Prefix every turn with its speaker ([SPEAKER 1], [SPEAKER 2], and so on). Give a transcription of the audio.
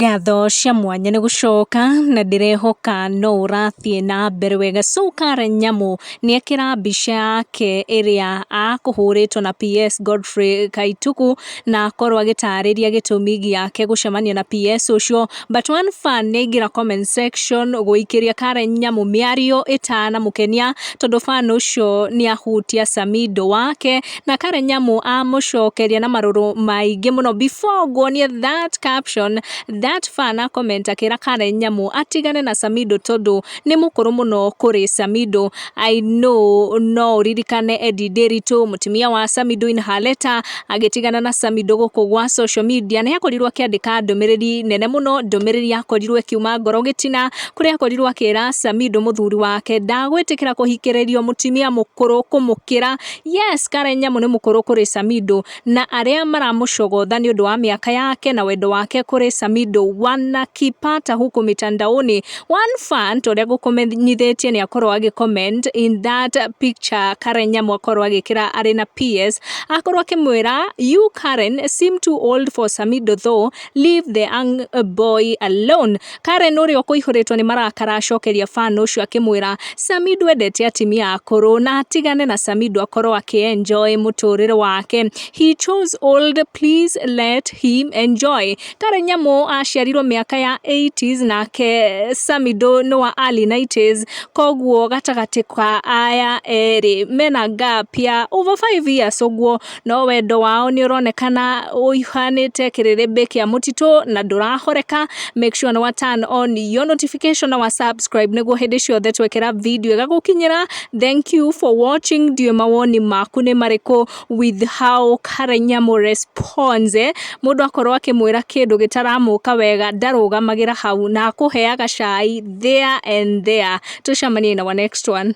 [SPEAKER 1] Ngatho cia mwanya nĩ gũcoka na ndĩrehoka no ũrathiĩ na mbere wega. So Karen Nyamu nĩ ekĩra mbica yake ĩrĩa akũhũrĩtwo na PS Godfrey Kaituku na akorwo agĩtarĩria gĩtũmi gĩake gũcemania na PS ũcio. But one fan nĩ aingĩra comment section gũikĩria Karen Nyamu mĩario ĩtanamũkenia tondũ fan ũcio nĩ ahutia Samido wake na Karen Nyamu amũcokeria na marũrũ maingĩ mũno. Before nguonie that caption, that fan a comment akĩra Karen Nyamu atigane na Samido tondũ nĩ mũkũrũ mũno kũrĩ Samido. I know no ũririkane Eddie Nderitu, mũtumia wa Samido, in her letter agĩtigana na Samido gũkũ gwa social media nĩ akorirwo akĩandĩka ndũmĩrĩri nene mũno, ndũmĩrĩri yakorirwo ĩkiuma ngoro gĩtina, kũrĩa akorirwo akĩra Samido mũthuri wake ndagwĩtĩkĩra kũhikĩrĩrio mũtumia mũkũrũ kũmũkĩra. Yes, Karen Nyamu nĩ mũkũrũ kũrĩ Samido na arĩa maramũcogotha nĩ ũndũ wa mĩaka yake na wendo wake kũrĩ Samido wanakipata huku mitandaoni. One fan ta ũrĩa ngũkũmenyithĩtie nĩ akorwo agĩ comment in that picture Karen Nyamu akorwo agĩkĩra arĩ na PS, akorwo akĩmwĩra, "You Karen seem too old for Samido though, leave the young boy alone." Karen ũrĩa ũkũihũrĩtwo nĩ marakara acokeria fan ũcio akĩmwĩra Samido endete atimia akũrũ na atigane na Samido akorwo akĩ-enjoy mũtũrĩre wake. He chose old, please let him enjoy. Karen Nyamu aciarirwo mĩaka ya 80s nake Samido nĩ wa early 90s, koguo gatagatĩ ka aya erĩ mena gap ya over 5 years ũguo, no wendo wao nĩ ũronekana ũihanĩte kĩrĩrĩmbĩ kĩa mũtitũ na ndũrahoreka. Make sure nĩ wa turn on your notification na wa subscribe nĩguo hĩndĩ ciothe twekĩra video ĩgagũkinyĩra. Thank you for watching. Ndiũĩ mawoni maku nĩ marĩkũ with how Karen Nyamu responds, eh? Mũndũ akorwo akĩmwĩra kĩndũ gĩtaramũka wega ndarũgamagĩra hau na akũheaga cai there and there. Tũcemanie in our next one.